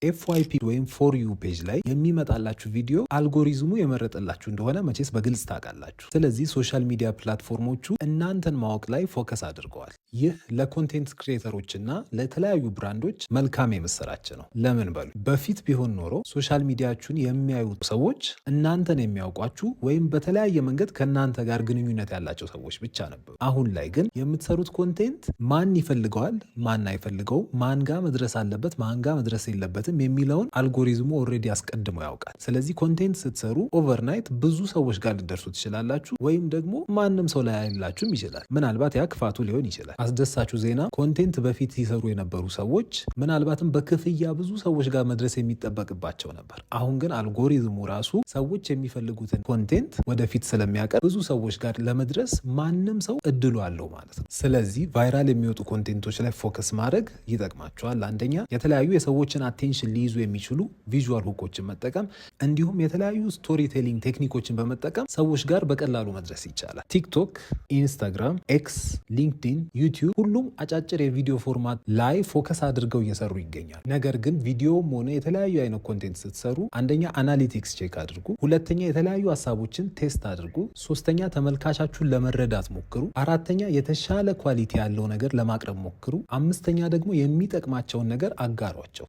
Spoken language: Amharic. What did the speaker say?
FYP ወይም for you page ላይ የሚመጣላችሁ ቪዲዮ አልጎሪዝሙ የመረጠላችሁ እንደሆነ መቼስ በግልጽ ታውቃላችሁ። ስለዚህ social media platform ኦቹ እናንተን ማወቅ ላይ focus አድርገዋል። ይህ ለ content creator ኦች እና ለተለያዩ brand ኦች መልካም የምስራች ነው። ለምን በሉ፣ በፊት ቢሆን ኖሮ social media ችሁን የሚያዩ ሰዎች እናንተን የሚያውቋችሁ ወይም በተለያየ መንገድ ከእናንተ ጋር ግንኙነት ያላቸው ሰዎች ብቻ ነበሩ። አሁን ላይ ግን የምትሰሩት content ማን ይፈልገዋል፣ ማን አይፈልገውም፣ ማን ጋር መድረስ አለበት፣ ማን ጋር መድረስ የለበትም የሚለውን algorithm ኡ already አስቀድሞ ያውቃል። ስለዚህ content ስትሰሩ overnight ብዙ ሰዎች ጋር ልትደርሱ ትችላላችሁ፣ ወይም ደግሞ ማንም ሰው ላያይላችሁም ይችላል። ምናልባት ያ ክፋቱ ሊሆን ይችላል። አስደሳቹ ዜና content በፊት ሲሰሩ የነበሩ ሰዎች ምናልባትም በክፍያ ብዙ ሰዎች ጋር መድረስ የሚጠበቅባቸው ነበር። አሁን ግን አልጎሪዝሙ ራሱ ሰዎች የሚፈልጉትን content ወደፊት ስለሚያቀርብ ብዙ ሰዎች ጋር ለመድረስ ማንም ሰው እድሉ አለው ማለት ነው። ስለዚህ viral የሚወጡ content ኦች ላይ focus ማድረግ ይጠቅማቸዋል። አንደኛ የተለያዩ የሰዎችን attention ሊይዙ የሚችሉ visual hook ኦችን መጠቀም፣ እንዲሁም የተለያዩ storytelling technique ኦችን በመጠቀም ሰዎች ጋር በቀላሉ መድረስ ይቻላል። ቲክቶክ፣ ኢንስታግራም፣ ኤክስ፣ ሊንክዲን፣ ዩቲዩብ ሁሉም አጫጭር የቪዲዮ format ላይ focus አድርገው እየሰሩ ይገኛል። ነገር ግን ቪዲዮም ሆነ የተለያዩ አይነት content ስትሰሩ አንደኛ analytics check አድርጉ፣ ሁለተኛ የተለያዩ ሀሳቦችን test አድርጉ፣ ሶስተኛ ተመልካቻችሁን ለመረዳት ሞክሩ፣ አራተኛ የተሻለ quality ያለው ነገር ለማቅረብ ሞክሩ፣ አምስተኛ ደግሞ የሚጠቅማቸውን ነገር አጋሯቸው።